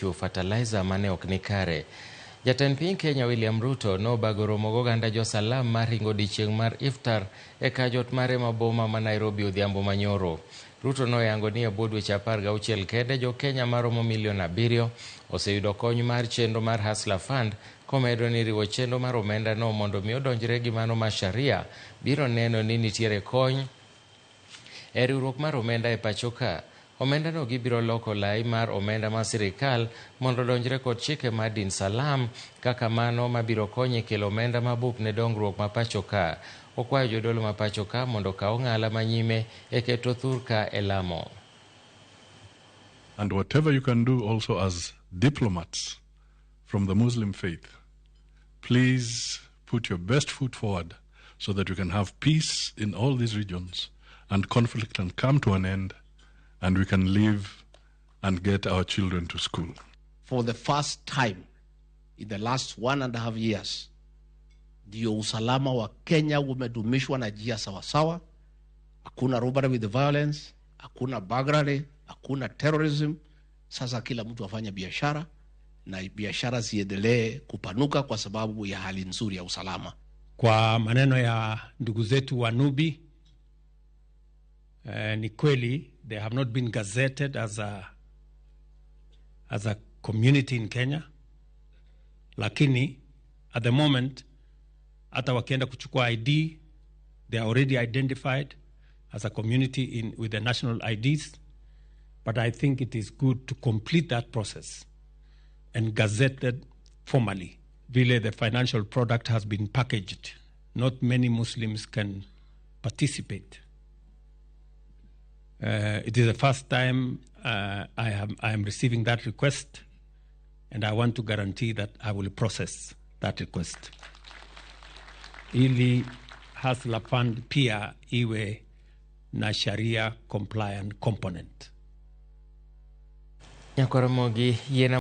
Chiwo fertilizer mane ok ni kare. Jatend piny Kenya William Ruto nobago romo goganda jo Salam mar ringo odiochieng' mar iftar e kajot mare ma boma ma Nairobi odhiambo manyoro. Ruto noyango ni e bwo dweche 16 kende jo Kenya maromo milion 7 oseyudo kony mar chenro mar Hustler Fund, komedo ni riwo chenro mar omenda no mondo mi odonjre gi mano mar Sharia biro neno ni nitiere kony e riwruok mar omenda e pacho ka. Omenda no gibiro loko lai mar omenda mar sirikal mondo odonjre kod chike mar din Salam kaka mano mabiro konyo e kelo omenda mabup ne dongruok ma pacho ka. Okwayo jodolo ma pacho ka mondo okaw ong'ala manyime e keto thurka e lamo. And whatever you can do also as diplomats from the Muslim faith, please put your best foot forward so that we can have peace in all these regions and conflict can come to an end and we can live and get our children to school. For the first time in the last 1.5 years, ndio usalama wa Kenya umedumishwa na njia sawasawa. Hakuna robbery with violence, hakuna burglary, hakuna terrorism. Sasa kila mtu afanye biashara na biashara ziendelee kupanuka kwa sababu ya hali nzuri ya usalama. Kwa maneno ya ndugu zetu wa Nubi, ni kweli they have not been gazetted as a community in Kenya, lakini at the moment hata wakienda kuchukua ID, they are already identified as a community with the national IDs, but I think it is good to complete that process and gazette it formally. Vile the financial product has been packaged, not many Muslims can participate. It is the first time I am receiving that request, and I want to guarantee that I will process that request ili Hustler Fund pia iwe na sharia compliant component. Nyakwaramogi yiena.